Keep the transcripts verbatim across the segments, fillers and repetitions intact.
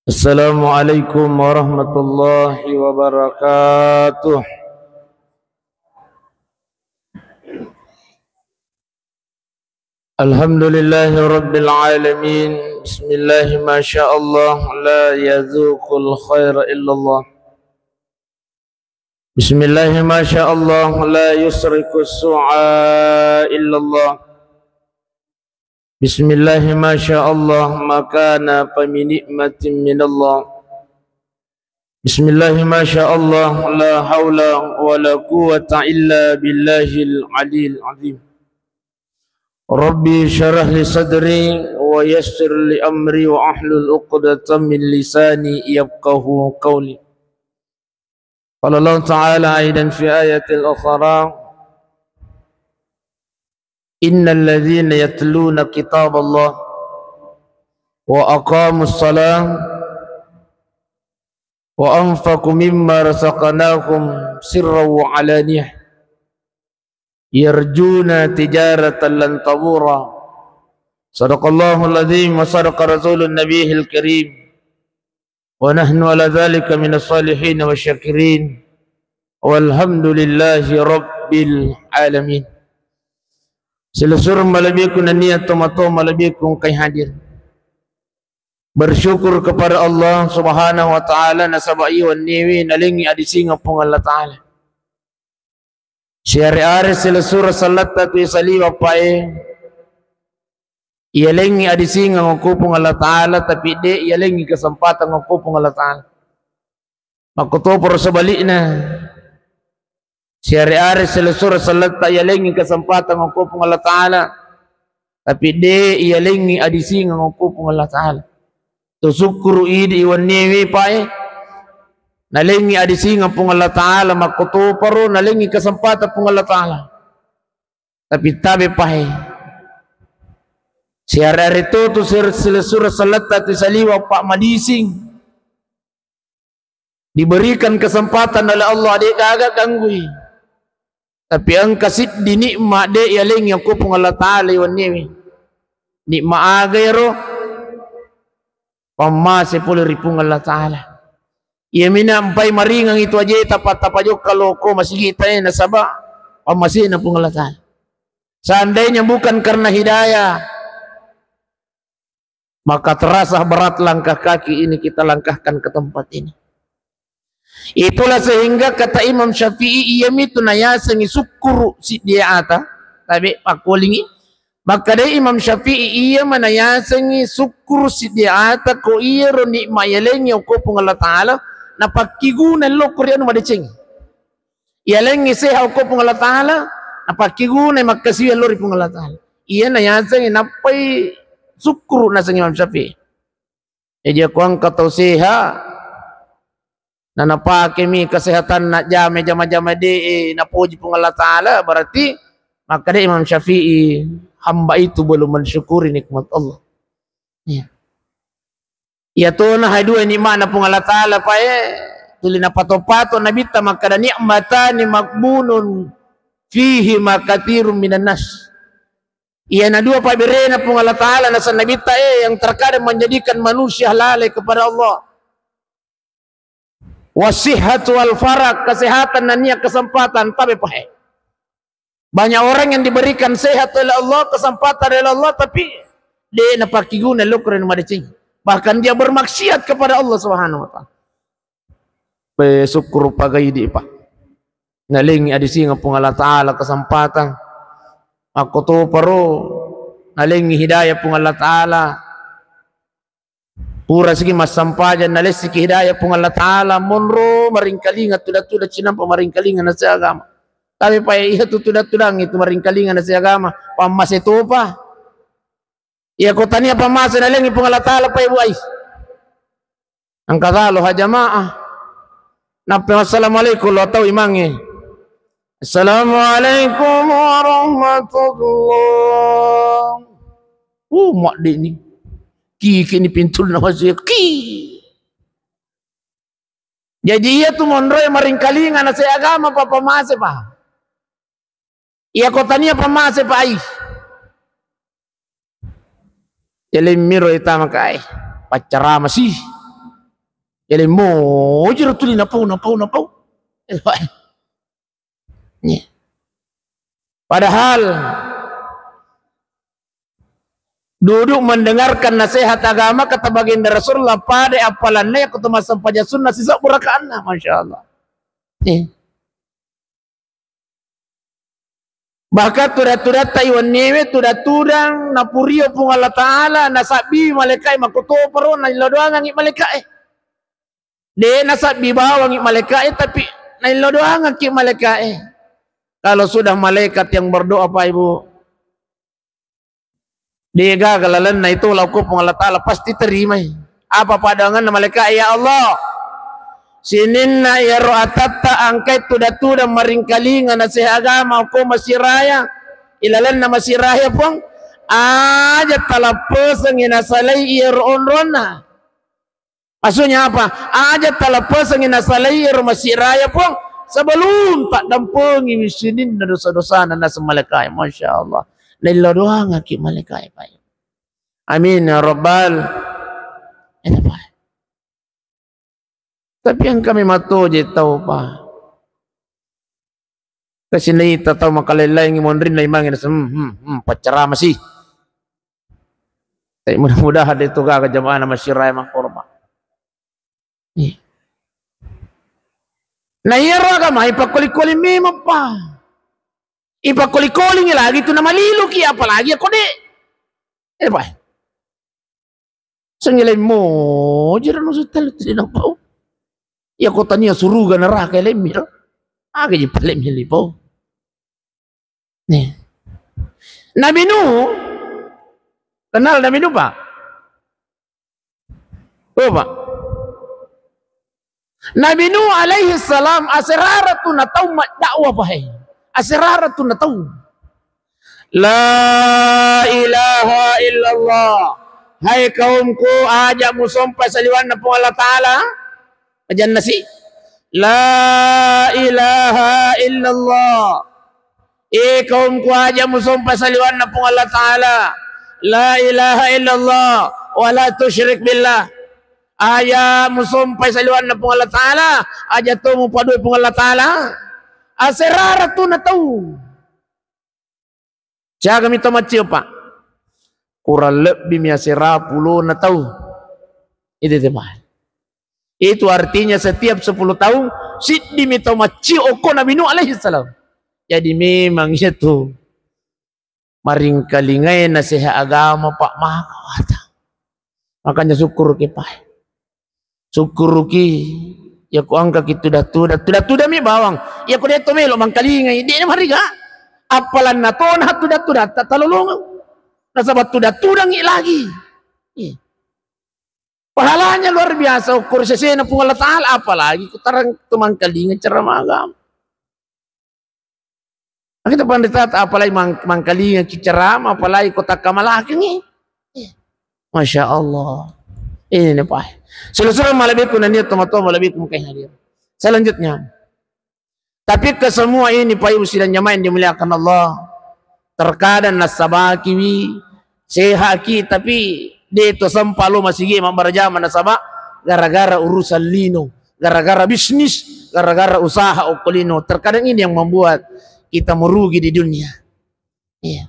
Assalamualaikum warahmatullahi wabarakatuh. Alhamdulillahi rabbil alamin. Bismillahi masya Allah, la yadzuqul khaira illallah. Bismillahi masya Allah, la yusriku su'a illallah. Bismillahi masya Allah, ma kana fa min ni'matin minallah. Bismillahi masya Allah, la haula wa la quwwata illa billahil aliyil azim. Rabbi syrah li sadri wa yassir li amri wa ahlul uqdatan min lisani yafqahu qawli. Qala Allah Ta'ala aidan fi ayatil ukhra, innal ladzina yatluna kitaballah wa aqamus salah wa anfaqu mimma razaqnahum sirran wa alaniyah yarjuna tijaratan lan tabura. Sadaqallahul azim wa sadaqa rasulun nabiyil karim. Wa nahnu ala dzalika minas shalihin wasyakirin. Walhamdulillahi rabbil alamin. Silessureng malebbiku nennia tomatoa malebbiku engkai hadir. Bersyukur kepada Allah Subhanahu wa Ta'ala nasaba iya wenniwi nalengngi adisingeng Puang Allah Ta'ala. Siare-are silessureng sallatta tu isaliwa pae, iyalengngi adisingeng okko Puang Allah Ta'ala, tapi de iyalengngi kesempatan okko Puang Allah Ta'ala. Makkotoparo sebalikna, siare-are silessureng sallatta iyalengngi kesempatan okko Puang Allah Ta'ala, tapi de iyalengngi adisingeng okko Puang Allah Ta'ala. To sukkuru idi iwenniwi pae, nalengngi adisingeng Puang Allah Ta'ala, makkotoparo nalengngi kesempatan Puang Allah Ta'ala. Tapi tabe pae. Siare-are to tu sir-, silessureng sallatta tu saliwa pa madising. Diberikan kesempatan oleh Allah, de gaga ganggui. Tapi engka siddi nikmat de yalengngi okko Puang Allah Ta'ala iwenniwi. Nikmat aga ero? Pammase pole ri Puang Allah Ta'ala. Iya mina mpai maringeng itu aja tapa-, tapajokka loko masigita e nasaba pammasena Puang Allah Ta'ala. Seandainya bukan karena hidayah, maka terasa berat langkah kaki ini kita langkahkan ke tempat ini. Itulah sehingga kata Imam Syafi'i, iya mitu nayasengi sukkuru siddi ata, tabe pakkolingi. Makkadai Imam Syafi'i, iya manayasengi sukkuru siddi ata ko iyaro nikmat yalengngi okko Puang Allah Ta'ala, napakkiguna lokko ri anu madeceng. Yalengngi seha okko Puang Allah Ta'ala, napakkiguna makkasiwi lo ri Puang Allah Ta'ala. Iya nayasengi nappai sukkuru naseng Imam Syafi'i. Jaji ko engka tau seha, na napakemi kesehatanna jame jama-jama de e napoji Puang Allah Ta'ala, berarti makkada Imam Syafi'i, hamba itu belum mensyukuri nikmat Allah. Iya. Iya tona hai dua nikmatna Puang Allah Ta'ala pae, tuli napato-pato Nabitta makkada, "Ni'matani maghbunun fihi ma katsirun minan nas." Iyana dua pabberena Puang Allah Ta'ala naseng Nabitta e yang terkadang menjadikan manusia lalai kepada Allah. Wasihhatu wal farag, kesehatan nennia kesempatan, tabe pahe. Banyak orang yang diberikan sehat oleh Allah, kesempatan oleh Allah, tapi de napakkiguna lokko ri madeceng. Bahkan dia bermaksiat kepada Allah Subhanahu wa Ta'ala. Pe sukkuru pagaidi, Pak. Nalengngi adisingeng Puang Allah Ta'ala kesempatan. Makkotoparo nalengngi hidayah Puang Allah Ta'ala. Pura sigi massempajang, nalessiki hidayah Puang Allah Ta'ala, monro maringkalinga tudang-tudang cinampa maringkalinga nasihat agama. Tapi pae iya tu tudang-tudang itu maringkalinga nasihat agama, pammase topa. Iya ko tania pammase nalengngi Puang Allah Ta'ala pae buai. Engka talo ha jamaah. Nappe assalamualaikum lo tau imangnge. Assalamualaikum warahmatullah. Uh, madde ni. Kiki ni pintu na masuk. Ki. Jaji iya tu monroe maringkalinga nasihat agama pa pammase pa. Iya ko tania pammase pa ai. Yalemmiro itama kae. Paccarama si. Ele mojiro tuli napau, napau, napau. Nih. Padahal duduk mendengarkan nasihat agama, kata baginda Rasulullah, pada appalanna yakko to massempajang sunnah sisebbu rakaanna, Masya Allah. Nih. Bahkan tudang-tudatta iwenniewe, tudang-tudang napurio Puang Allah Ta'ala, nasabbi malaikae makkutoparo, naillau doangangngi malaikae. De nasabbi bawangngi malaikae, tapi naillau doangangki malaikae. Kalau sudah malaikat yang berdoa, Pak Ibu, de gaga lalenna itu lao ko Puang Allah Ta'ala pasti terimai. Apa paddoanganna malaikae? Ya Allah, sininna iyaro atatta angkai tudang-tudang maringkalinga nasihat agama ko masiraya, ilalenna masiraya Puang, aja talappesengngi nasalai iyaro onronna. Maksudnya apa? Aja talappesengngi nasalai iyaro masiraya Puang sebelum taddampengiwi sininna dosa-dosana naseng malaikae. Masya Allah. Naillau doangangki malaikae, Pak. Amin ya rabbal. Enak, Pak. Tapi engka memang to je tau, Pak. Kasi naita tau makalain-laingngi monrinna imangngi naseng, hmm, hmm, hmm, paccarama si. Tapi mudah-mudahan de to gaga jamaah na masiraya makkorba. Iya. Na iyaro agama ipakkoli-koli memang, Pak. Ipakkoli-kolingngi lagi tu namaliluki, apalagi ako de. Eh, Pak. Sengilai mojiro nusu telu tadi napau. Iya ko tania suruga neraka lemmi ro. Aga je palemmi lipau. Nih. Nabi Nuh, kenal Nabi Nuh, Pak? Oh, Pak. Nabi Nuh alaihi salam aserara tu natau maddakwah, Pak, he. Aserara tu natau. La ilaha illallah. Hai kaumku, aja musompa saliwanna Puang Allah Ta'ala. Ajanna si. La ilaha illallah. Eh, kaumku, aja musompa saliwanna Puang Allah Ta'ala. La ilaha illallah. Wa la tusyrik billah. Aja musompa saliwanna Puang Allah Ta'ala. Aja to mupadui Puang Allah Ta'ala. Aserara tu natau. Siagami to maccio, Pak? Kurang lebbi mi asera pulona tau. Itu, itu, Pak. Itu artinya setiap sepuluh tahun, siddimi tau maccio okko Nabi Nuh alaihi salam. Jadi memang iya tu maringkalingai nasihat agama, Pak, maka wata. Makanya syukuruki, Pak. Syukuruki, iya ko engkaki tuda-tuda, tuda-tuda mi bawang. Iya ko de to melo mangkalingai, de na mariga. Appalanna tona tuda-tuda, ta talolongeng. Nasaba tuda-tudangngi lagi. Iya. Pahalanya luar biasa, ukur sesena Puang Allah Ta'ala, apalagi ko tarang tu mangkalinga ceramah agama. Kita pandita, apalagi mang-, mangkalinga ki ceramah, apalagi ko takkamalakengngi. Masya Allah. Ini nih, Pak. Sulu-sulu malebbiku nania toma-toma malebbiku mungkin hadir. Selanjutnya. Tapi ke semua ini, Pak Ibu sidang jamaah yang dimuliakan Allah, terkadang nasabakiwi, sehaki, tapi de to sempa lo masigi mabbarajama nasaba gara-gara urusan lino, gara-gara bisnis, gara-gara usaha okko lino. Terkadang ini yang membuat kita merugi di dunia. Iya.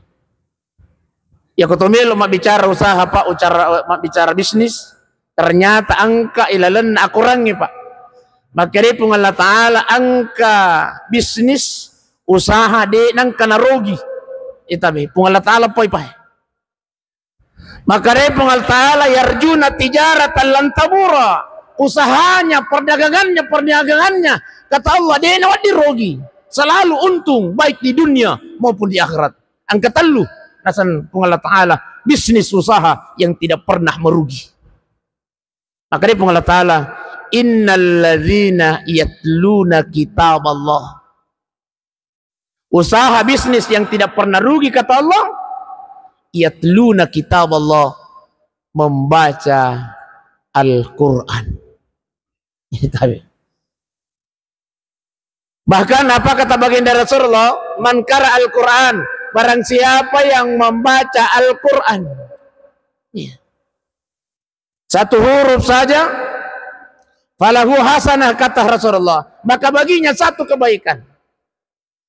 Iya, ko to melo mabbicara usaha, Pak, ucara, mabbicara bisnis, ternyata engka ilalenna akorangnge, Pak. Makkedai Puang Allah Ta'ala, engka bisnis, usaha de nengka narogi. Itabe, Puang Allah Ta'ala poi, Pak. Makkedai Puang Allah Ta'ala, "Yarjuna tijaratan lan tabura." Usahanya, perdagangannya, perdagangannya, kata Allah, de nawedding rogi. Selalu untung, baik di dunia maupun di akhirat. Engka tellu, naseng Puang Allah Ta'ala, bisnis usaha yang tidak pernah merugi. Makkedai Puang Allah Ta'ala, "Innalladzina yatluna kitaballah." Usaha bisnis yang tidak pernah rugi, kata Allah, "Yatluna kitaballah," membaca Al-Quran. Bahkan apa kata baginda Rasulullah? "Man qara Al-Quran," barang siapa yang membaca Al-Quran. Iya. Satu huruf saja, Falahu hasanah, kata Rasulullah, maka baginya satu kebaikan.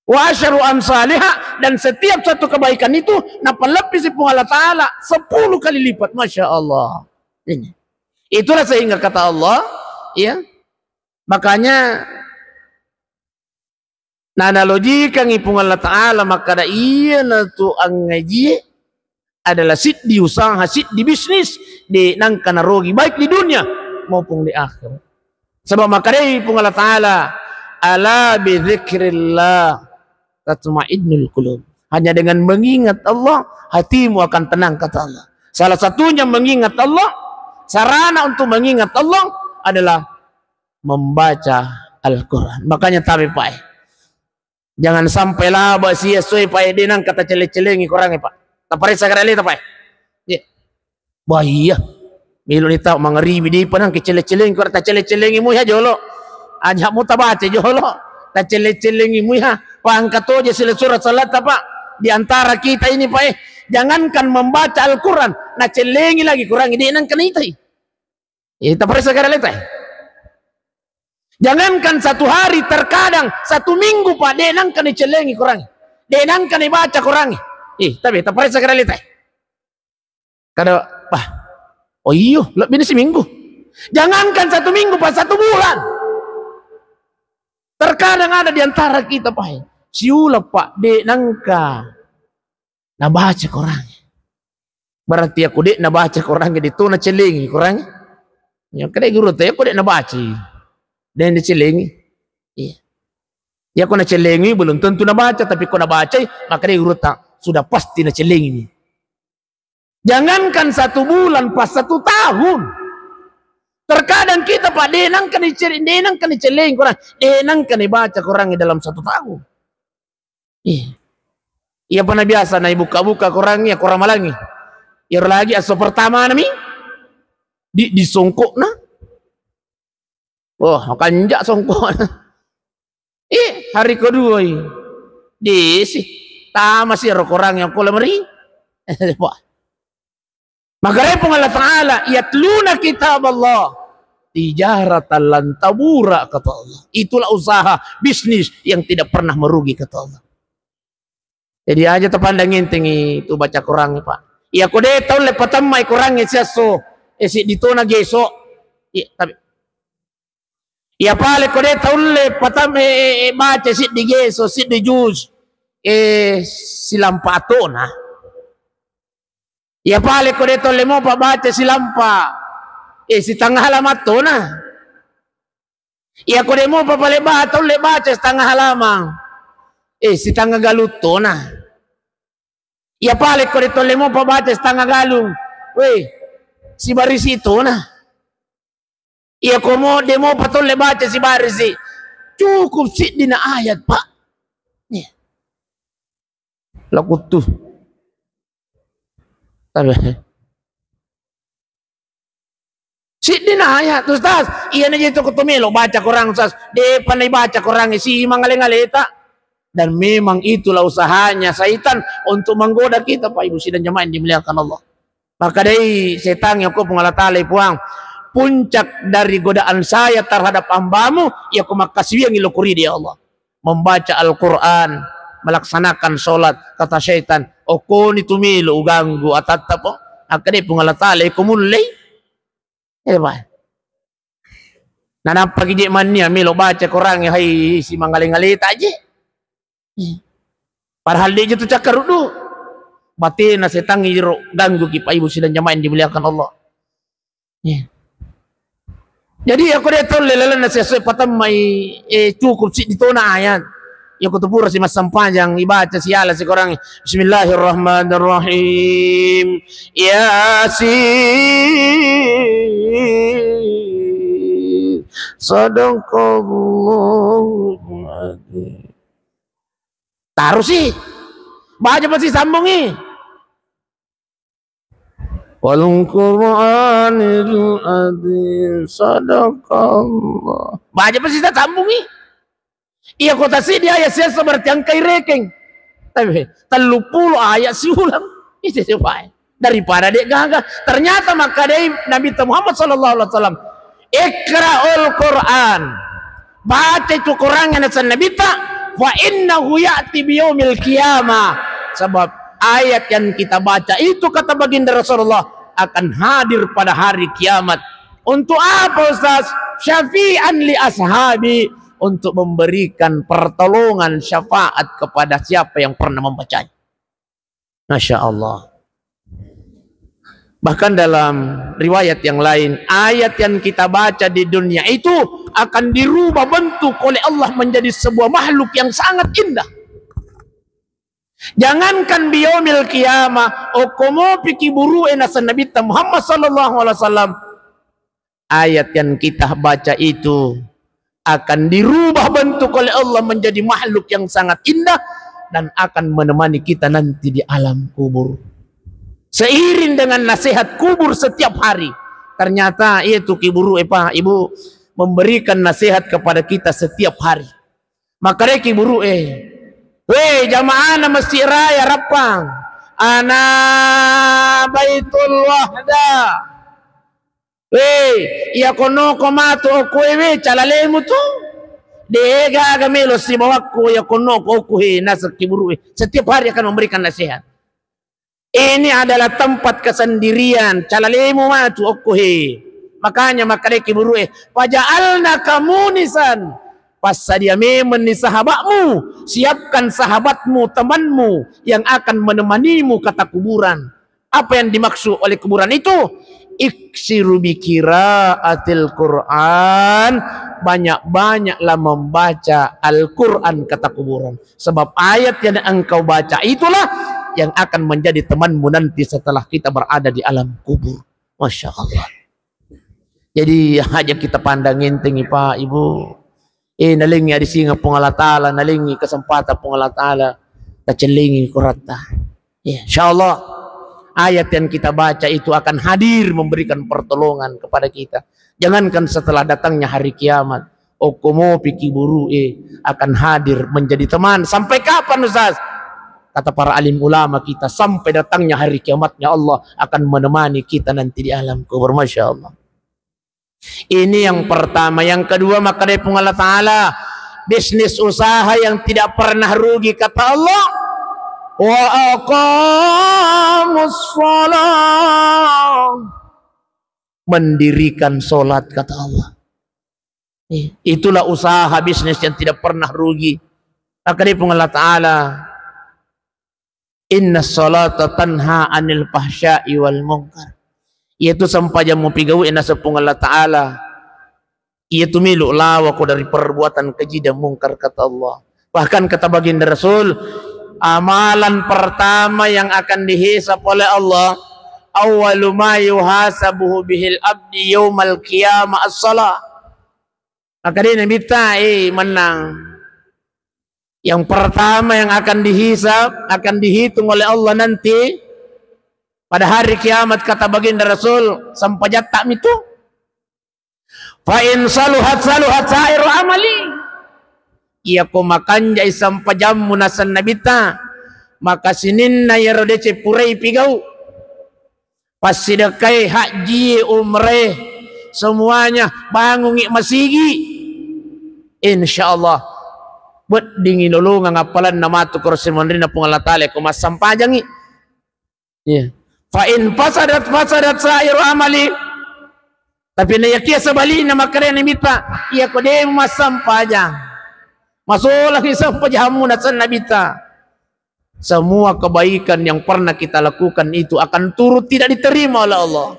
Wa asyaru amsaliha, dan setiap satu kebaikan itu napalleppisi Puang Allah Ta'ala sepuluh kali lipat. Masya Allah. Ini. Itulah sehingga kata Allah, ya, makanya naanalogikangngi Puang Allah Ta'ala makkada iyanatu angngajie adalah siddi usaha, siddi bisnis, de nangka narogi, baik di dunia maupun di akhirat. Sebab makkedai Puang Allah Ta'ala, "Ala bi dzikrillah tatmainnul qulub." Hanya dengan mengingat Allah, hatimu akan tenang, kata Allah. Salah satunya mengingat Allah, sarana untuk mengingat Allah adalah membaca Al-Quran. Makanya tabe, Pak, eh. Jangan sampai laba sia soe, Pak, eh, de nangka tacelle-cellengi Korangnge, Pak. Taparessa kara leta, Pak, eh. Iya. Wah, iya. Melo ni tau mangaribi de pa nangka celle-cellengi Korang, tacelle-cellengi muiha jolo. Aja mu tabaca jolo. Tacelle-cellengi muiha. Pangka toje sila surat salata, Pak. Di antara kita ini, Pak, eh. Jangankan membaca Al-Quran, nacellengi lagi Korangnge, de nangka naitai. Eh, taparessa kara leta, eh. Jangankan satu hari, terkadang satu minggu, Pak, de nangka nicellengi Korangnge. De nangka nibaca Korangnge. Eh, tabe, taparessa kara leta, eh. Kada, wah, oh iyo, lebbi ni siminggu. Jangankan satu minggu, Pak, satu bulan. Terkadang ada di antara kita, Pak, eh, siuleng, Pak, de nangka nabaca Korangnge. Berarti aku de nabaca Korangnge, de to nacellengi Korangnge. Ya, kade guru te, aku de nabaca. De nacellengi. Iya. Ya, aku nacellengi, belum tentu nabaca, tapi ko nabacai, maka de guru ta, sudah pasti nacellengi. Jangankan satu bulan, pas satu tahun. Terkadang kita, Pak, de nangka nicellengi, de nangka nicellengi Korangnge, de nangka nibaca Korangnge dalam satu tahun. Iya. Iya, pernah biasa na ibuka-buka Korangnge, iya, Korang Malangngi. Iya, lagi aso pertama nami di, di songkokna. Oh, kanja songkokna. Eh, hari kedua i. Desi. Tama si ro Korangnge ko lemari. Wah. Maka repong Allah Ta'ala, "Yatluna kitab Allah tijaratan lan tabura," kata Allah. Itulah usaha bisnis yang tidak pernah merugi, kata Allah. Jadi aja tapandang entengi tu baca Korangnge, Pak. Iya, ko de taulle patemmai Korangnge siasso, eh, siddi tona geso. Iya, tapi iya pale ko de taulle patam-, eh, eh, eh, baca siddi geso, siddi juz, eh, silampa tona. Iya pale ko de tolle mopa baca silampa, eh, sitangah halaman tona. Iya ko de mopa pale ba-, tolle baca setengah halaman, eh, sitangah galung tona. Iya pale ko de tolle mopa baca setengah galung, weh, sibarisi tona. Iya ko mo de mopa tolle baca sibarisi, cukup siddina ayat, Pak. Iya. Lakuttu. Tabe. Siddina ayat, Ustaz. Iyana je tu ko to melo baca Korang, Ustaz. Depa naibaca Korangnge, simangale-ngaleta. Dan memang itulah usahanya syaitan untuk menggoda kita, Pak, Ibu, sidang jamaah yang dimuliakan Allah. Maka dai setan, iya ko Puang Allah Ta'ala, Puang, puncak dari godaan saya terhadap hambamu, iya ko makkasiwiangngi lo kuridi, ya Allah. Membaca Al-Quran, melaksanakan sholat, kata syaitan, "Okkoni tu melo uganggu atatta, po." Akkeda Puang Allah Ta'ala, "Iko mullei." Iya, Pak. Nanappaki je mannia melo baca Korangnge, hai, simangale-ngaleta je. Padahal de je tu cakkaruddu. Batena setan iro gangguki, Pak, Ibu, sidang jamaah yang dimuliakan Allah. Iya. Jadi, iya ko de tolle lalenna siasso patemmai, eh, cukup siddi tona ayat. Iya ko tu pura si massempajang, ibaca siala si Korangnge. Bismillahirrahmanirrahim. Yasin. Sadaqallahul adzim. Tarusi. Baca pasti sambungi. Wal Qur'anil Adzim. Sadaqallah. Baca pasti sambungi. Iya, ko tasiddi ayat siasso berarti engkai rekeng. Tapi telluppulo ayat siuleng. Itu sih, Pak. Daripada de gaga. Ternyata makkadai Nabi Muhammad sallallahu alaihi wasallam, "Iqra'ul Qur'an." Baca itu Qur'an, naseng Nabitta, "Fa innahu ya'ti biyaumil qiyamah." Sebab ayat yang kita baca itu, kata baginda Rasulullah, akan hadir pada hari kiamat. Untuk apa, Ustaz? "Syafi'an li ashabi." Untuk memberikan pertolongan, syafaat kepada siapa yang pernah membacanya. Masya Allah. Bahkan dalam riwayat yang lain, ayat yang kita baca di dunia itu akan dirubah bentuk oleh Allah menjadi sebuah makhluk yang sangat indah. Jangankan biyaumil qiyamah, okko mopi kiburu'e, naseng Nabitta Muhammad sallallahu alaihi wasallam, ayat yang kita baca itu akan dirubah bentuk oleh Allah menjadi makhluk yang sangat indah dan akan menemani kita nanti di alam kubur. Seiring dengan nasihat kubur setiap hari, ternyata itu kiburu'e, Pak, Ibu, memberikan nasihat kepada kita setiap hari. Makkedai kiburu'e, "Weh, jamaahna Masjid Raya Rappang, ana Baitul Wahda. Weh, iya konoko matu okkoe, weh, calalemu tu. De'gaga melo sibawakku iya konoko okkoe," naseng kiburu'e. Setiap hari akan memberikan nasihat. Ini adalah tempat kesendirian, calalemu matu okkoe. Makanya makkedai kiburu'e, "Faja'alnaka munisan." Passadia memenni sahabatmu, siapkan sahabatmu, temanmu yang akan menemanimu kata kuburan. Apa yang dimaksud oleh kuburan itu? "Iksiru bi qiraatil Qur'an." Banyak-banyaklah membaca Al-Quran, kata kuburan. Sebab ayat yang engkau baca itulah yang akan menjadi temanmu nanti setelah kita berada di alam kubur. Masya Allah. Jadi, aja kita pandang enteng, Pak, Ibu. Eh, nalengi adisingeng Puang Allah Ta'ala, nalengi kesempatan Puang Allah Ta'ala, tacellengi kuratta. Ya, insya Allah, ayat yang kita baca itu akan hadir memberikan pertolongan kepada kita. Jangankan setelah datangnya hari kiamat, okko mopi kiburu'e akan hadir menjadi teman. Sampai kapan, Ustaz? Kata para alim ulama kita, sampai datangnya hari kiamatnya Allah akan menemani kita nanti di alam kubur. Masya Allah. Ini yang pertama. Yang kedua, makkedai Puang Allah Ta'ala, bisnis usaha yang tidak pernah rugi, kata Allah, "Wa aqamus shalah." Mendirikan sholat, kata Allah. Itulah usaha bisnis yang tidak pernah rugi. Makkedai Puang Allah Ta'ala, "Inna sholata tanha anil fahsya'i wal munkar." Iyatu sempajang mupigau'i, naseng Puang Allah Ta'ala, iyatu melo' lawako dari perbuatan keji dan mungkar, kata Allah. Bahkan kata baginda Rasul, amalan pertama yang akan dihisab oleh Allah, "Awwalu ma yuhasabuhu bihil abdi yaumal qiyamah as-shalah." Makkedai Nabitta, eh, mennang, yang pertama yang akan dihisab, akan dihitung oleh Allah nanti pada hari kiamat, kata baginda Rasul, sempajatta mitu. "Fa in saluhat, saluhat sairu amali." Iyako makanjai sempajammu, naseng Nabitta, maka sininna iyaro deceng purai pigau. Passidekkai hajji, umrah, semuanya, bangungi masigi. Insya Allah, weddingi lolongang appalanna matu koro simonrinna Puang Allah Ta'ala ko massampajangi. Iya. Fa in fasadat, fasadat sairu amali. Tapi nayakia sebaliknya, makkedai Nabitta, iyako de' massampajang, masolangi sempajammu, naseng Nabitta, semua kebaikan yang pernah kita lakukan itu akan turut tidak diterima oleh Allah.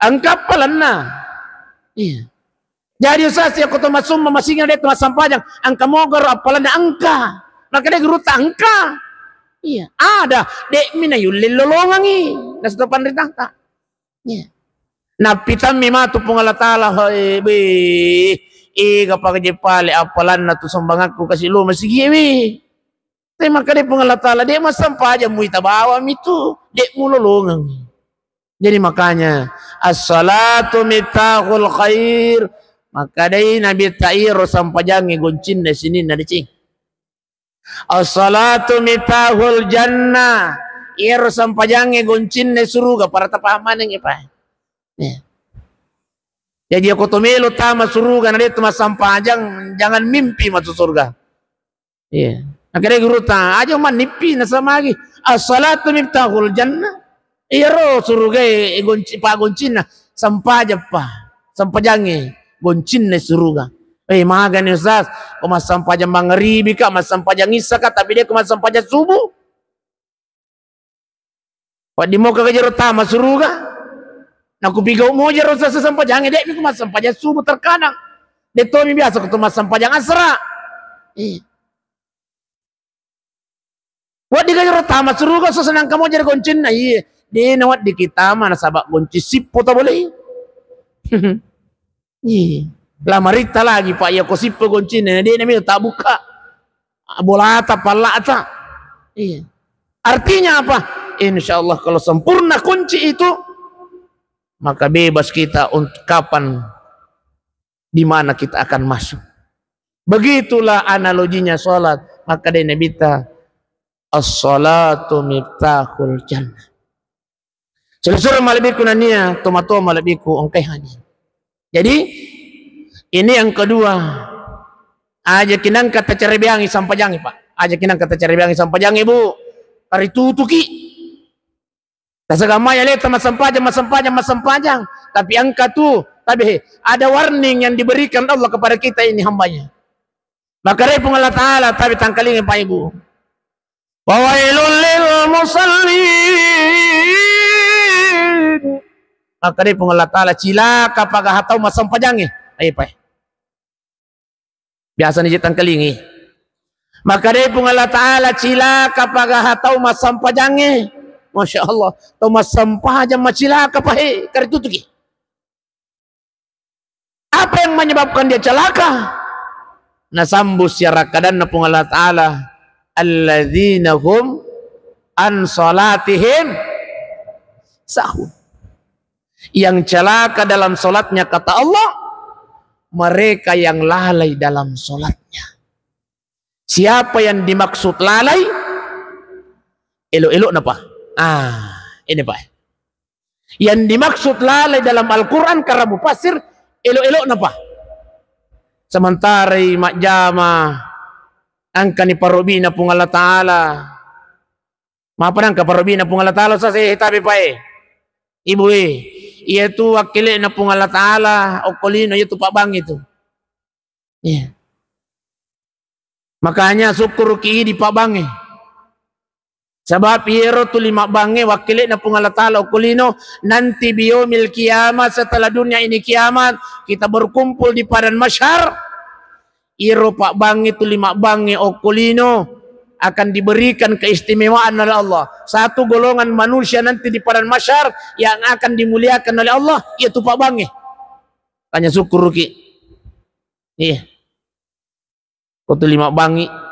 Engka appalanna. Iya. Jadi, Ustaz, iyako to masumma masigi de' to massampajang, engka mogaro appalanna? Engka. Makkedai gurutta, engka. Iya, ada. De'mi nayulle lolongangi, nasaba panritata. Iya. Nappitammi matu Puang Allah Ta'ala, "Hoi, be, ega pakaje pale appalanna tu sombangakku kasi lo masigie, we." Tapi makkedai Puang Allah Ta'ala, "De' massampajang muita bawang mitu, de' mulolongang." Jadi makanya, "As-salatu miftahul khair." Makkedai Nabitta, iyaro sampajangnge goncinna sininna deceng. "As-salatu miftahul jannah." Iyaro sampajangnge goncinna suruga, para tapaham maneng, Pak. Ya. Jaji, iyako to melo tama suruga na de' to massempajang, jangan mimpi masuk surga. Iya. Makkedai gurutta, aja mannippi, nasamagi. As-salatu miftahul jannah. Iyaro surugae gonci-, paggoncinna, sempajappa. Sempajangnge goncinna suruga. Eh, magani, Ustaz, ko massempajang mangaribi ka, massempajang issa ka, tapi de' ko massempajang subuh. Wedding moka jero tama suruga. Nakupigau' moja ro sasa sempajangnge, de' mi ku massempajang subuh terkadang. De' tomi biasa ko to massempajang asra. Iya. Wedding jero tama suruga, sasa nangka moja ro goncinna. Iya. De' na wedding ki tama nasaba' gonci sippo ta boleh. Iya. Lamaritta lagi, Pak, iya ko sippo goncinna, de' nami tabukka. Bolata, palla'ta. Iya. Artinya apa? Insya Allah kalau sempurna kunci itu, maka bebas kita untuk kapan, di mana kita akan masuk. Begitulah analoginya sholat. Makkedai Nabitta, "As-salatu miftahul jannah." Sura-sura malebbiku nennia, tomatoa malebbiku engkai hadir. Jadi, ini yang kedua. Aja' ki nangka tacarebeangi sampajangnge, Pak. Aja' ki nangka tacarebeangi sampajangnge, Bu. Karitutuki. Tasaga mai aleta massempajang, massempajang, massempajang. Tapi engka tu, tapi ada warning yang diberikan Allah kepada kita ini hambanya. Makkedai Puang Allah Ta'ala, tapi tangkalinga, Pak, Ibu. Fawailul lil musallin. Makkedai Puang Allah Ta'ala, cilaka pagaha tau massempajangnge. Ayo, Pak. Biasa ni je tangkalingi. Makkedai Puang Allah Ta'ala, cilaka pagaha tau massempajangnge. Masya Allah, tau massempajang macilaka, Pak, he, karitutuki. Apa yang menyebabkan dia celaka? Nasambu siarakkadanna Puang Allah Ta'ala, "Alladzina hum an salatihim sahun." Yang celaka dalam salatnya, kata Allah, mereka yang lalai dalam salatnya. Siapa yang dimaksud lalai? Elo-elo napa? Ah, ini, Pak. Yang dimaksud lalai dalam Al-Quran, kata mufassir, elo-elo napa? Sementara i majjama, engkani parobina Puang Allah Ta'ala. Mapa nangka parobina Puang Allah Ta'ala, sase tabe pae. Ibu e, iya tu wakkele'na Puang Allah Ta'ala, okkolino iya tu pabbangnge tu. Iya. Makanya sukkuruki idi pabbangnge. Sebab iyaro tuli mabbangnge wakkele'na Puang Allah Ta'ala okko lino, nanti biyaumil kiamat, setelah dunia ini kiamat, kita berkumpul di padang mahsyar. Iyaro pabbangnge tuli mabbangnge okko lino akan diberikan keistimewaan oleh Allah. Satu golongan manusia nanti di padang mahsyar yang akan dimuliakan oleh Allah, yaitu pabbangnge. Tanya sukkuruki. Iya. Ko tuli mabbangngi.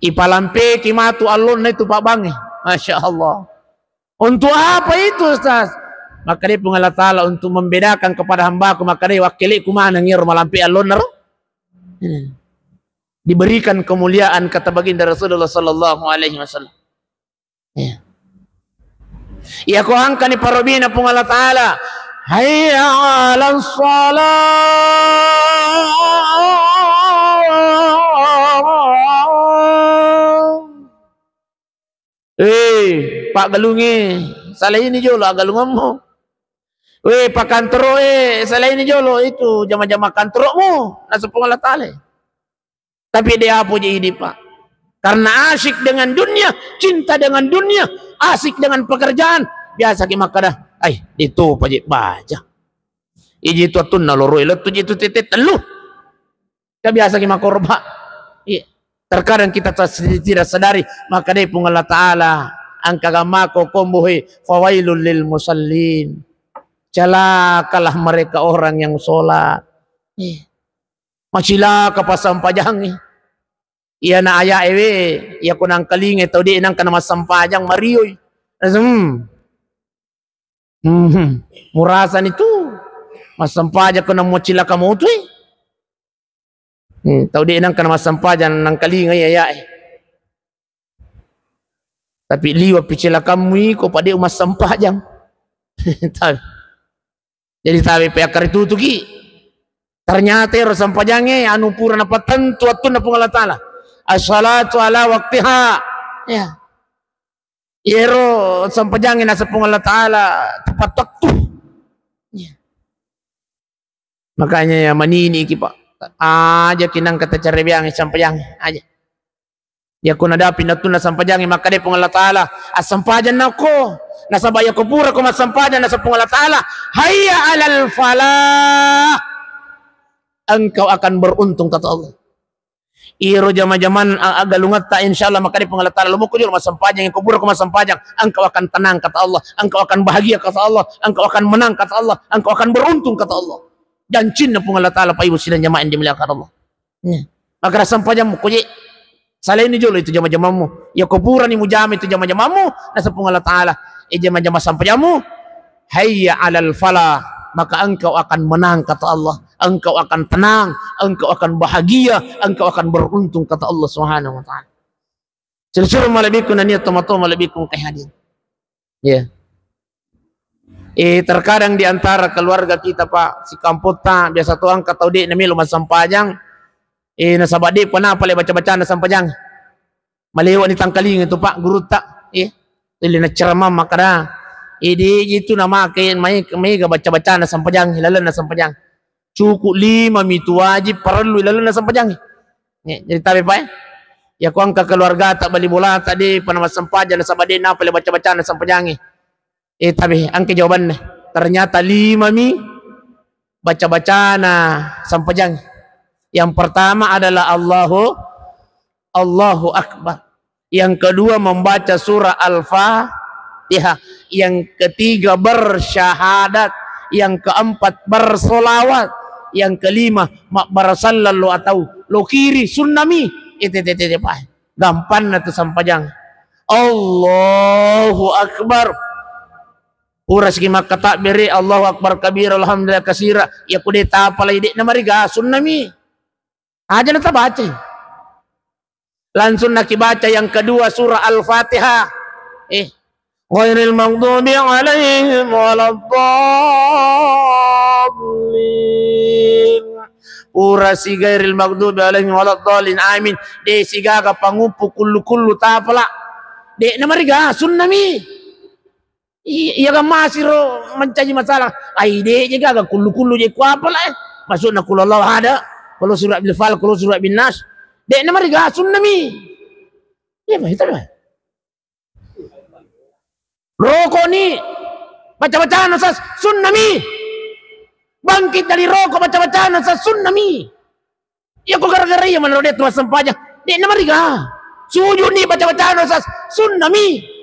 Ipalampeki matu allonna itu pabbangnge. Masya Allah. Untuk apa itu, Ustaz? Makkedai Puang Allah Ta'ala untuk membedakan kepada hambaku, makkedai wakkele'ku maneng iyaro malampe allonna ro. Diberikan kemuliaan, kata baginda Rasulullah sallallahu alaihi wasallam. Iya. Iya, ko engkani parobina Puang Allah Ta'ala. Hayya 'alas shalah. Eh, paggalungnge, salaini jolo aggalungemmu. Weh, pakkantoro'e, salaini jolo itu jama-jama kantoro'mu, naseng Puang Allah Ta'ala. Tapi de' apa je idi, Pak. Karena asyik dengan dunia, cinta dengan dunia, asyik dengan pekerjaan, biasa ki makkeda, "Ai, de' topa je baja. Iji tu atunna loro lettu je tu tette tellu." Ka biasa ki makkoro, Pak. Iya. Terkadang kita tas-, tidak sadari, makkedai Puang Allah Ta'ala, engka gammako kombohe, "Fawailul lil musallin." Celakalah mereka orang yang sholat. Iya. Macilaka passampajangnge. Iyana aya'e we, iya ko nangkalingai tau de' nangka namassempajang marioi. Hmm. Hmm. Murasani tu. Massempajang ko namo cilaka motoi. Hmm. Tau de' nangka namassempajang nangkalingai aya'e. Tapi liwa' pi cilakammu iko, pa de' umassempajang. Tapi Jadi tabe pe akkaritutuki. Ternyata ero sempajangnge anu pura napattentu wettunna Puang Allah Ta'ala. As-salatu ala waktiha. Ya. Iyaro sempajangnge naseng Puang Allah Ta'ala tepat waktu. Ya. Makanya ya manini ki, Pak. Aja ki nangka tacarebeang sempajang aja. Yakko nadapi nattunna sempajang, makkeda Puang Allah Ta'ala, "Assempajang nako." Nasaba yakko pura ko massempajang, naseng Puang Allah Ta'ala, "Hayya alal falah." Engkau akan beruntung, kata Allah. Iro jama-jaman a-, agalungetta, insyaallah, makkeda Puang Allah Ta'ala, "Lo moko jolo massempajang, ko pura ko massempajang, engkau akan tenang," kata Allah, "engkau akan bahagia," kata Allah, "engkau akan menang," kata Allah, "engkau akan beruntung," kata Allah. Jancinna Puang Allah Ta'ala, Pak Ibu sidang jamaah yang dimuliakan Allah. Ya. Makkeda sempajammu ko je, salaini jolo itu jama-jamammu. Ya ko purani mujama itu jama-jamammu, naseng Puang Allah Ta'ala, "Eh, jama-jama sempajammu, hayya alal falah, maka engkau akan menang," kata Allah. "Engkau akan tenang, engkau akan bahagia, engkau akan beruntung," kata Allah Subhanahu wa Ta'ala. Silessureng malebbiku nania tomatoa malebbiku engka hadir. Ya. Eh, terkadang di antara keluarga kita, Pak, sikampotta, biasa to engka tau de' namelo massempajang, eh, nasaba de' pa napale baca-bacana sempajang. Malewani tangkalinga tu, Pak, gurutta, eh, tuli nacceramang makkeda, eh, de' itu namake mai-, maega baca-bacana sempajang, lalenna sempajang. Cukup lima mi tu wajib parellu ilalenna sempajang. Eh, jadi tabe, Pak, eh. Ya ko engka keluargata bali bolata de' pa namassempajang nasaba de' napale baca-bacana sempajang. Eh, tabe, engka jawabanna. Ternyata lima mi baca-bacana sempajang. Yang pertama adalah Allahu, Allahu Akbar. Yang kedua membaca surah Al-Fatihah. Yang ketiga bersyahadat. Yang keempat bersolawat. Yang kelima, mabbarasallallo atau lo kiri sunnami. Ite, ite, ite, ite, Pak. Gampanna tu sempajang. Allahu Akbar. Pura siki makkatakbiri, Allahu Akbar kabira, alhamdulillah kasira. Ya ko de' tapalai de' namariga sunnami. Aja na tabacai. Langsung naki baca yang kedua surah Al-Fatihah. Eh, ghairil maghdubi alaihim waladdallin. Pura si ghairil maghdubi alaihim waladdallin. Amin. De' sigaga panguppu kullu-kullu tapala. De' namariga sunnami. I-, iya ga masiro mancaji masalah. Ai de' je gaga kullu-kullu je kuapala, eh. Maksudna kullu Allah ada, kullu surah bil falaq, kullu surah bin nas. De' namariga sunnami. Iya, Pak, itu, Pak. Rokok ni baca-bacaan Ustaz sunnami. Bangkit dari rokok baca-bacaan Ustaz sunnami. Iya ko gara-gara iya manro de' tu massempajang. De' namariga. Sujud ni baca-bacaan Ustaz sunnami.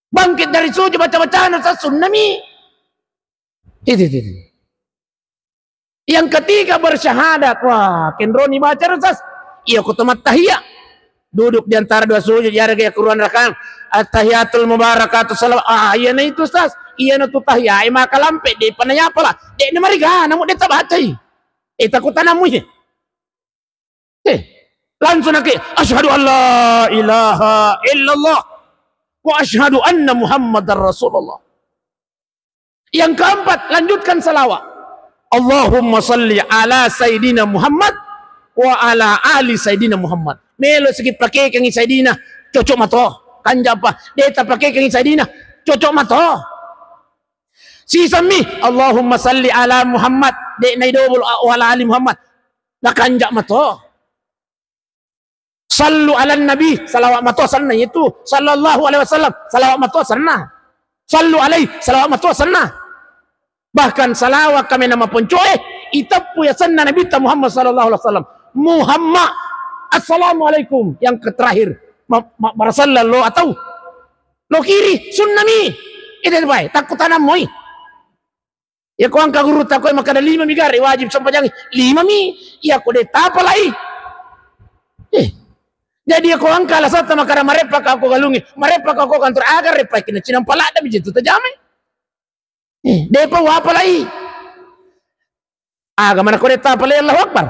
Bangkit dari sujud baca-bacaan Ustaz sunnami. Itu, itu, itu. Yang ketiga bersyahadat. Wah, kenroni baca Ustaz. Iya ko to mattahiya. Duduk di antara dua sujud, ya raga ya kuruan rakang. Attahiyatul mubarakatuh salawat. Ah, iya na itu Ustaz. Iya na tu tahiya. Ai maka lampe de' panayapala. De' namariga, namu de' tabacai. Eh, takut tanammu, eh. Eh, langsung nake, "Asyhadu an la ilaha illallah wa asyhadu anna Muhammadar Rasulullah." Yang keempat, lanjutkan salawat. "Allahumma salli ala Sayyidina Muhammad wa ala ali Sayyidina Muhammad." Melo siki pakekengi Sayyidina, cocok mato. Kanja apa? De' tapakekengi Sayyidina, cocok mato. Sisemmi, "Allahumma salli ala Muhammad." De' naidobol, "Wa ala ali Muhammad." Nakanja mato. "Sallu ala Nabi," salawat mato senna itu. "Sallallahu alaihi wasallam," salawat mato senna. "Sallu alaihi," salawat mato senna. Bahkan salawat kami nama poncoe, iteppu yasenna Nabi ta Muhammad sallallahu alaihi wasallam. Muhammad, "Assalamualaikum," yang ke terakhir. Ma-, ma-, barasallallo atau lo kiri, sunnami. Ide bae, takku tanam moi. Ya ko engka guru takoi makkeda lima mi gare wajib sempajang, lima mi. Ya ko de' tapalai. Eh. Jadi ya ko engka alasatta makkeda marepa ka ko galungi, marepa ka ko kantor agar repa kina cinang palada mi jitu tajamai. Eh, de' pa wapalai. Aga mana ko de' tapalai Allahu Akbar.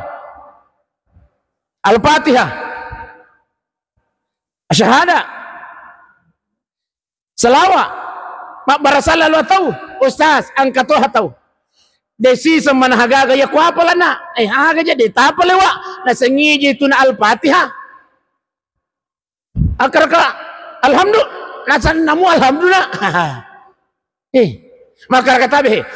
Al-Fatihah. Syahada. Salawa. Mabbarasallallo tau. Ustaz, engka toha tau. De' siseng manahagaga iya ko apalana. Eh, aga ja de' tapalewa. Nasengi je tu na Al-Fatihah. Akkaraka, alhamdulillah, nasannamu alhamdulillah. Eh, makkaraka tabe.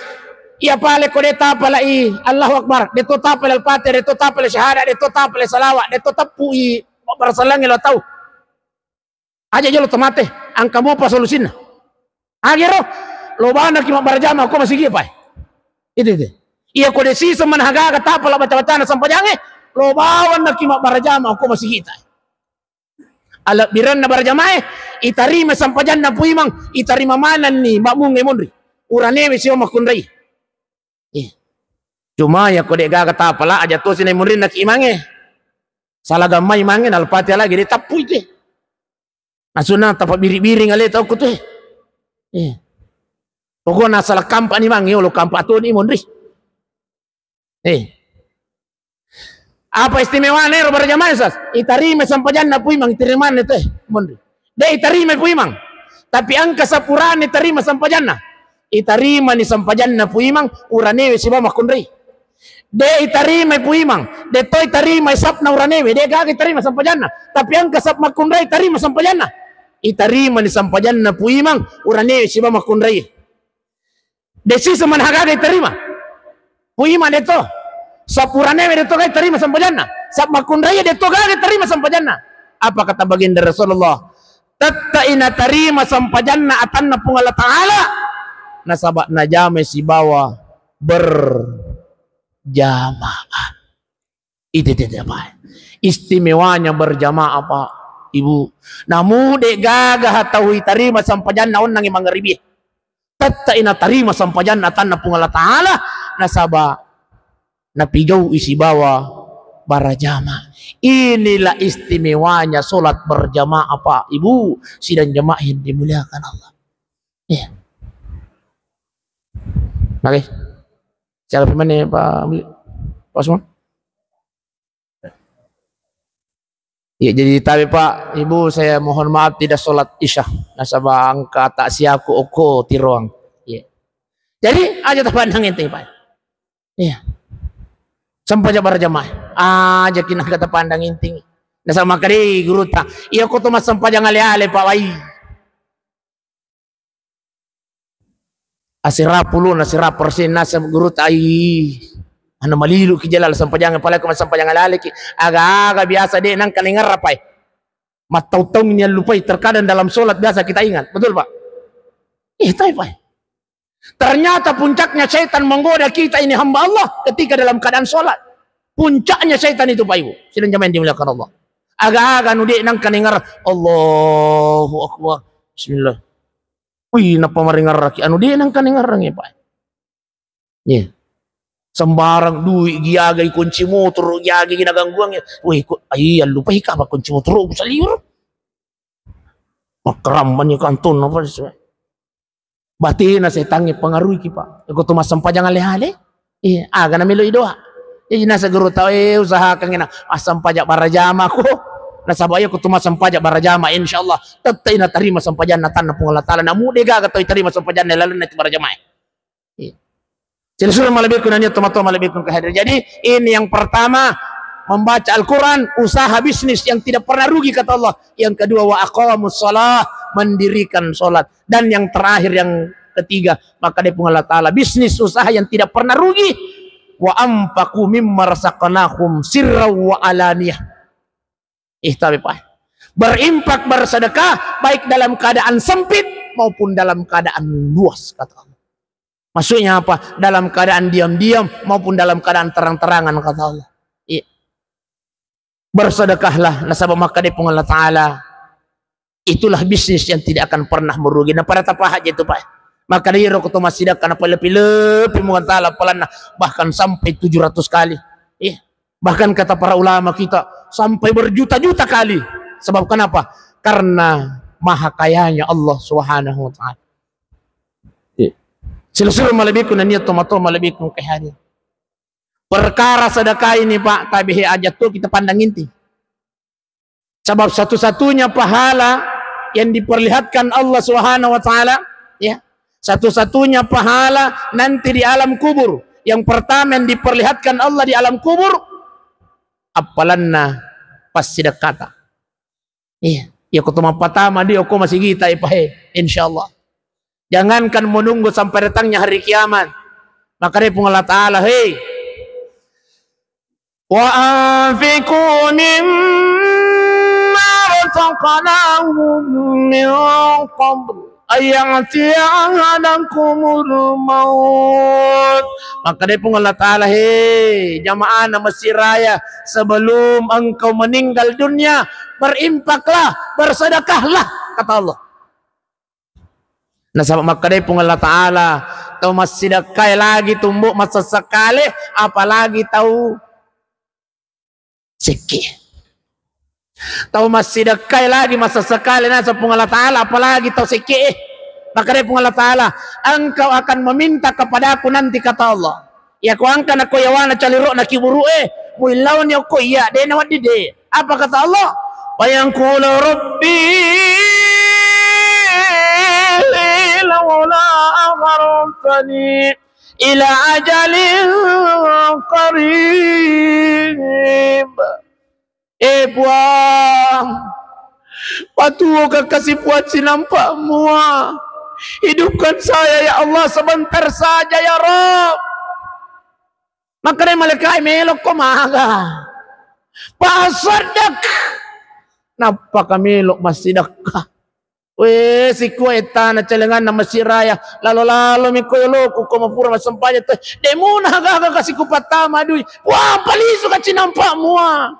Iya pale ko de' tapalai Allahu Akbar, de' to tapale Al-Fatihah, de' to tapale syahadat, de' to tapale salawat, de' to teppui barasalangnge lo tau. Aja jolo tomate, engka mopa solusinna. Agero, lo bana ki mabbarajama ko masigi pae. Itu, itu. Iya ko de' siseng manahagaga tapala baca-bacana sampajangnge, lo bawanna ki mabbarajama ko masigi tae. Alebbirenna barajamae, itarima sampajanna Puimang, itarima manenni makmungnge monri. Uranewe sibawa makkunrai. Eh. Cuma ya ko de' gaga tapala aja tosi na monrinna ki imangnge. Salah gammai imangnge na Al-Fatihah lagi de' tappui te. Nasuna tapabiri-biring ale tau ko te. Eh. Pokokna salah kampa ni imangnge, lo kampa to ni monri. Eh. Apa istimewana ero barajamae, Ustaz? Itarima sampajanna Puimang, itarima manenni te monri. De' itarima Puimang. Tapi engka sapurane tarima sampajanna. Itarimani sampajanna Puimang, uranewe sibawa makkunrai. De' itarima Puimang, de' to itarima sapna uranewe, de' gaga itarima sampajanna. Tapi engka sap makkunrai tarima sampajanna. Itarimani sampajanna Puimang, uranewe sibawa makkunrai. De' siseng manahagaga itarima. Puimang de' to. Sapuranewe de' to gaga itarima sampajanna. Sap makkunrai de' to gaga itarima sampajanna. Apa kata baginda Rasulullah? Tette' inatarima sampajanna atanna Puang Allah Ta'ala. Nasaba najamai sibawa berjamaah. Itu, itu, itu, Pak. Istimewanya berjamaah, Pak, Ibu. Namu de' gaga tau itarima sampajanna onnangngi mangaribi. Tette' inatarima sampajanna atanna Puang Allah Ta'ala, nasaba napigau'i sibawa barajama. Inilah istimewanya sholat berjamaah, Pak, Ibu, sidang jamaah yang dimuliakan Allah. Iya. Oke. Siapa pemainnya, Pak Muli-, Pak Usman? Iya, jadi tabe, Pak, Ibu, saya mohon maaf tidak sholat Isya. Nasaba engka taksiaku okko tiroang. Iya. Jadi, aja tapandang enteng, Pak. Iya. Sampaja barajamaah. Aja ki engka tapandang enteng. Nasaba makkeda guruta, iya ko to massempajang ale-ale, Pak, wai. Asera pulona, asera persen naseng guruta, ai. Anu malilu ki jala sampajang, apalagi ko massempajang ale-ale ki. Aga-aga biasa de' nengka naingerra, Pak. Mattau-taung ni allupai, terkadang dalam sholat biasa kita ingat. Betul, Pak? Iya, tapi, Pak. Ternyata puncaknya setan menggoda kita ini hamba Allah ketika dalam keadaan sholat. Puncaknya setan itu, Pak, Ibu. Sidang jamaah yang dimuliakan Allah. Aga-aga anu de' nengka naingerra, Allahu Akbar. Bismillah. Wih, nappa maringerraki. Anu de' nengka naingerrangngi, Pak. Iya. Sembarang duit, giagai kunci motor, giagai nagangguangngi. Wih, ko, ai, allupai ka apa kunci motor ku saliweng. Makkarambanni kantong apa, batina setangnge pengaruhi ki, Pak. Ko to massempajang ale-ale. Iya, aga namelo i doa. Jadi naseng guru tau, eh, usahakan ina massempajang barajama ko. Nasaba iya ko to massempajang barajama, insyaallah tette' inatarima sampajanna atanna Puang Allah Ta'ala. Namu de' gaga tau itarima sampajanna lalenna itu barajamae. Iya. Silessureng malebbiku nennia tomatoa malebbiku engka hadir. Jadi, ini yang pertama, membaca Al-Quran, usaha bisnis yang tidak pernah rugi, kata Allah. Yang kedua, wa aqamus shalah, mendirikan sholat. Dan yang terakhir, yang ketiga, makkeda Puang Allah Ta'ala, bisnis usaha yang tidak pernah rugi. Wa anfaqu mimma razaqnahum sirran wa alaniyah. Ih, tapi, Pak. Berinfak, bersedekah, baik dalam keadaan sempit maupun dalam keadaan luas, kata Allah. Maksudnya apa? Dalam keadaan diam-diam maupun dalam keadaan terang-terangan, kata Allah. Iya. Bersedekahlah, nasaba makkeda Puang Allah Ta'ala, itulah bisnis yang tidak akan pernah merugi. Nah, pada tapaha aja itu, Pak. Maka dari rokok tu masih dah karena pelepi-lepi Puang Allah Ta'ala pelanna, bahkan sampai tujuh ratus kali. Iya. Bahkan kata para ulama kita, sampai berjuta-juta kali. Sebab kenapa? Karena maha kayanya Allah Subhanahu wa Ta'ala. Iya. Silessureng malebbiku nennia tomatoa malebbiku engka hadir. Perkara sedekah ini, Pak, tabe' aja tu kita pandang inti. Sebab satu-satunya pahala yang diperlihatkan Allah Subhanahu wa Ta'ala, ya, satu-satunya pahala nanti di alam kubur Yang pertama yang diperlihatkan Allah di alam kubur, appalanna passidekkata. Iya, iya, ko to mappatama di okko masigita, eh, pahe, insyaallah. Jangankan menunggu sampai datangnya hari kiamat. Maka dari Puang Allah Ta'ala, hei, wa anfiqu mimma razaqnakum min qabl an ya'tiya ahadakumul maut. Maka dari Puang Allah Ta'ala, hei, jamaahna Masjid Raya, sebelum engkau meninggal dunia, berinfaklah, bersedekahlah, kata Allah. Nasaba makkedai Puang Allah Ta'ala, tau massidekkae lagi tumbu massessekale, apalagi tau sekke. Tau massidekkae lagi massessekale, nasaba Puang Allah Ta'ala, apalagi tau sekke. Makkedai Puang Allah Ta'ala, engkau akan meminta kepadaku nanti, kata Allah. Iya ko engka nako yawana caliro'na kiburu'e, muillauni okko iya, de nawedding de. Apa kata Allah? Wa yaqulu rabbi laula akhartani ila ajalin qarib. Eh Puang, patuoka kasi Puang cinampa mua. Hidupkan saya ya Allah sebentar saja ya Rabb. Makkedai malaikae, melokko maga? Pasaddaq. Nappaka melo massidekka. We, sikua ettana celenganna Masjid Raya, lalo-lalo mi ko yoloku ko mapura massempajang to. De muna gaga kasi kupattama dui. Wah, palisuka cinampa mua.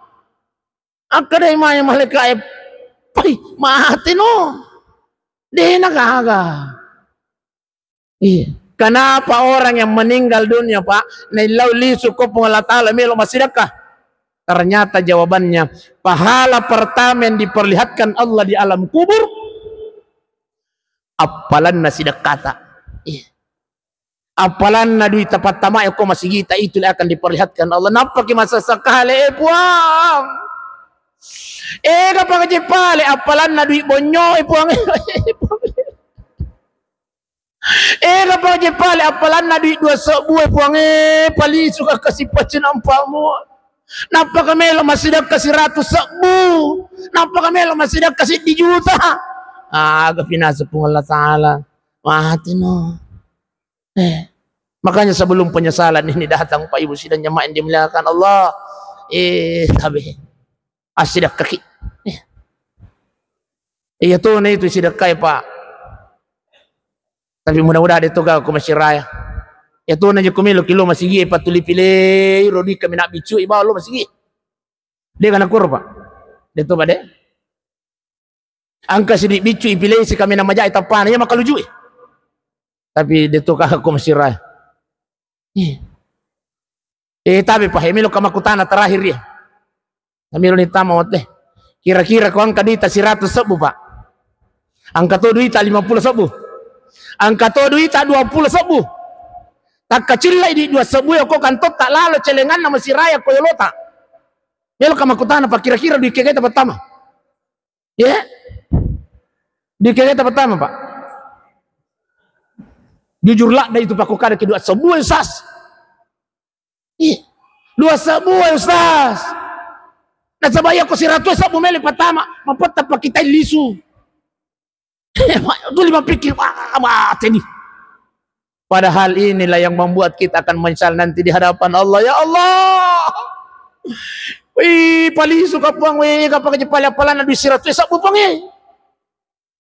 Akkadai mai malaikae, pai, mate no. De na gaga. Iya. Kenapa orang yang meninggal dunia, Pak, naillau lisu ko Puang Allah Ta'ala melo massidekka? Ternyata jawabannya, pahala pertama yang diperlihatkan Allah di alam kubur, appalanna sidekkata. Iya. Appalanna dui tapattama ko masigita, itu akan diperlihatkan Allah. Nappaki massessekale, eh, Puang. Eh, kapang jepale, appalanna dui bonyo, eh, Puang. Ega paje pale appalanna dui dua sebbu e Puangnge, palisuka kasi pacinampa mua. Nappaka melo massidekka siratu sebbu. Nappaka melo massidekka siddi juta. Aga pinaseng Puang Allah Ta'ala. Mati no. Eh. Makanya sebelum penyesalan ini datang, Pak Ibu sidang jamaah yang dimuliakan Allah, eh, tabe. Assidekkaki. Eh. Iya tona itu sidekkai, Pak. Tapi mudah-mudahan de to gaga ko Masjid Raya. Iya tona je ko melo ki lo masigi, patuli pilei ro dui kaminang biccu ibawa lo masigi. De kana kuro, Pak. De to, Pak, de. Engka sidi biccu ipilei si kaminang maja tappana, iya makaluju e. Tapi de to gaga ko Masjid Raya. Iya. Eh, tabe, Pak, eh, melo ka makkutana terakhir, iya. Melo ni tama wate. Kira-kira ko engka duita siratu sebbu, Pak. Engka to duita lima pulo sebbu. Engka to duita dua pulo sebbu. Takkacillai di dua sebbu e ko kantotta lalo celenganna Masjid Raya ko yolota. Melo ka makkutana, Pak, kira-kira dui kegeta pertama. Ya? Dui kegeta pertama, Pak. Jujur ladda itu, Pak, ko kada ke dua sebbu, Ustaz. Ih, dua sebbu, Ustaz. Nasaba iya ko siratu sebbu melo pertama, mapetta pakitai lisu. Tu lima pikir, wah, mati ni. Padahal inilah yang membuat kita akan menyesal nanti di hadapan Allah. Ya Allah. Wih, palisuka Puang, wih, kapang je pale appalanna dui siratu sebbu Puang, eh.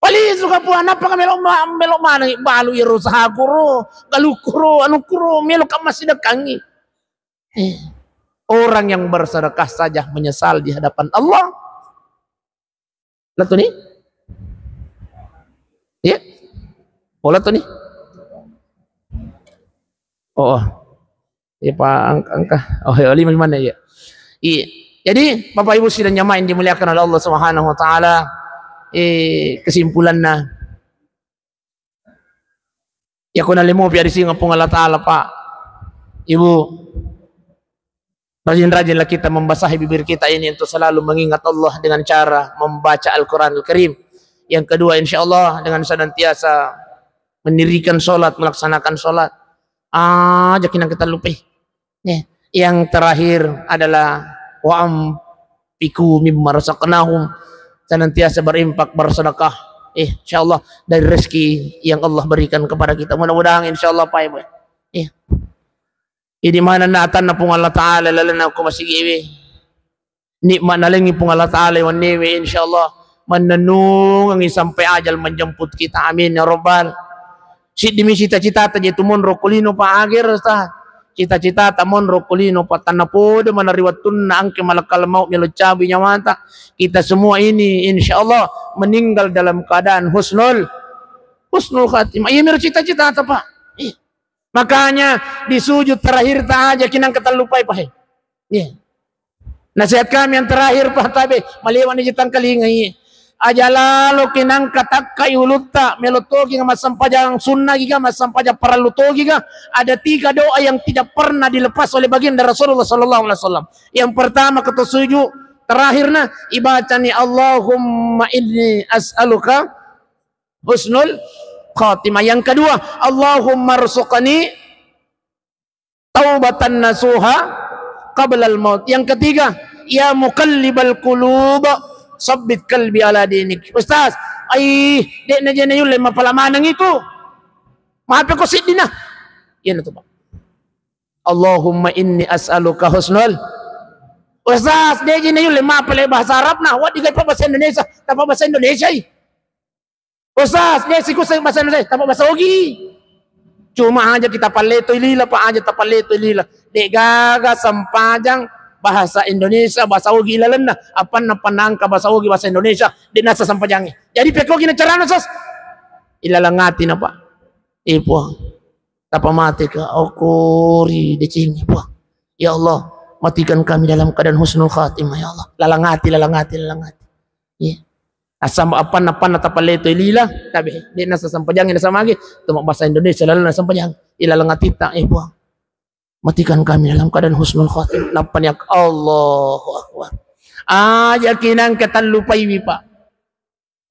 Palisuka Puang, nappaka melo ma-, melo maneng balu iro usahaku ro, galukku ro, anukku ro, melo ka massidekkangi. Eh, orang yang bersedekah saja menyesal di hadapan Allah. Lettu ni? Iya? Oh, lettu ni? Oh, oh. Iya, Pak, ang-, angka. Oh, iya, lima, lima, iya. Iya. Jadi, Bapak Ibu sidang jamaah yang dimuliakan oleh Allah Subhanahu wa Ta'ala, eh, kesimpulanna, iya, ko nalemo pi adising Puang Allah Ta'ala, Pak, Ibu, rajin-rajinlah kita membasahi bibir kita ini untuk selalu mengingat Allah dengan cara membaca Al-Quranul Karim. Yang kedua, insya Allah, dengan senantiasa mendirikan sholat, melaksanakan sholat. Aja kinang ketallupai. Ya, yang terakhir adalah wa anfiqu mimma razaqnahum, senantiasa berinfak, bersedekah. Eh, insyaallah dari rezeki yang Allah berikan kepada kita. Mudah-mudahan insyaallah, Pak Ibu. Ya. Idi mana na atanna Puang Allah Ta'ala lalenna ko masigiwe. Nikmat nalengi Puang Allah Ta'ala wennewe, insyaallah mannennungengi sampai ajal menjemput kita. Amin ya rabbal. Siddimi cita-citata je tu monro kulino pa ager sa. Cita-citata monro kulino pa tanna podo manari wettunna angke malakal maut melo cabi nyawata. Kita semua ini insyaallah meninggal dalam keadaan husnul, husnul khatimah. Iya mero cita-citata, Pak. Iya. Makanya di sujud terakhir ta aja kinang ketallupai, Pak. Iya. Nasihat kami yang terakhir, Pak, tabe, malewa ni jitang kalingai. Aja lalo kinang katakkai ulutta, melo togi ga massempajang sunna giga, massempajang parallu togi ga. Ada tiga doa yang tidak pernah dilepas oleh baginda Rasulullah sallallahu alaihi wasallam. Yang pertama, ketika sujud terakhirna, ibacani, "Allahumma inni as'aluka husnul khatimah." Yang kedua, "Allahumma rzuqni taubatan nasuha qablal maut." Yang ketiga, "Ya muqallibal qulub, sabbit qalbi ala dinik." Ustaz, ai, de' na je na yulle mapala maneng itu. Mape ko siddina. Iya na tu, Pak. "Allahumma inni as'aluka husnul." Ustaz, de' je na yulle mapala bahasa Arabna, waddi ga pa bahasa Indonesia, tapa bahasa Indonesia i. Ustaz, de' sikusa bahasa Indonesia, tapa bahasa Ogi. Cuma aja kita palletoi lila, Pak, aja tapalletoi lila. De' gaga sempajang bahasa Indonesia, bahasa Ogi ilalenna. Apanna, panna engka bahasa Ogi, bahasa Indonesia, de' nasa sempajangnge. Jadi pekko gina carana, Sas? Ilalang ati na, Pak. Eh, Puang. Tapa mate ka, okori decengi, Puang. Ya Allah, matikan kami dalam keadaan husnul khatimah, ya Allah. Lalang ati, lalang ati, lalang ati. Iya. Asam apanna, apanna tapalletoi lila, tabe, de' nasa sempajangnge nasa mage, tuma bahasa Indonesia lalang na sempajang, ilalang atitta, eh, Puang. Matikan kami dalam keadaan husnul khatimah. Nappa niak, Allahu Akbar. Aja kinang ketallupaiwi, Pak.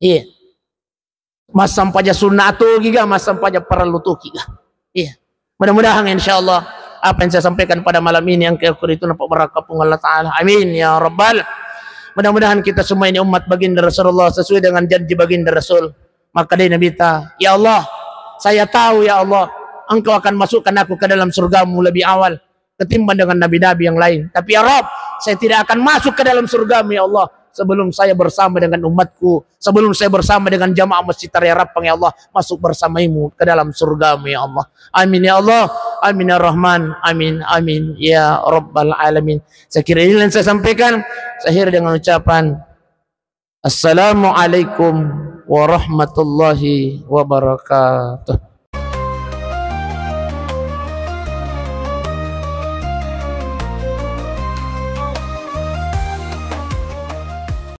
Iya. Massampaja sunna atogi ga, massampaja parallu toki ga. Iya. Mudah-mudahan insyaallah apa yang saya sampaikan pada malam ini yang kekuri itu nampak berkah Puang Allah Ta'ala. Amin ya rabbal. Mudah-mudahan kita semua ini umat baginda Rasulullah sesuai dengan janji baginda Rasul. Maka dari Nabi ta, "Ya Allah, saya tahu ya Allah, Engkau akan masukkan aku ke dalam surgamu lebih awal ketimbang dengan nabi-nabi yang lain. Tapi ya Rabb, saya tidak akan masuk ke dalam surgamu ya Allah sebelum saya bersama dengan umatku, sebelum saya bersama dengan jamaah Masjid Raya Rappang ya Allah, masuk bersamamu ke dalam surgamu ya Allah. Amin ya Allah, amin ya Rahman, amin, amin ya Rabbal Alamin." Saya kira ini yang saya sampaikan. Saya akhiri dengan ucapan Assalamualaikum warahmatullahi wabarakatuh.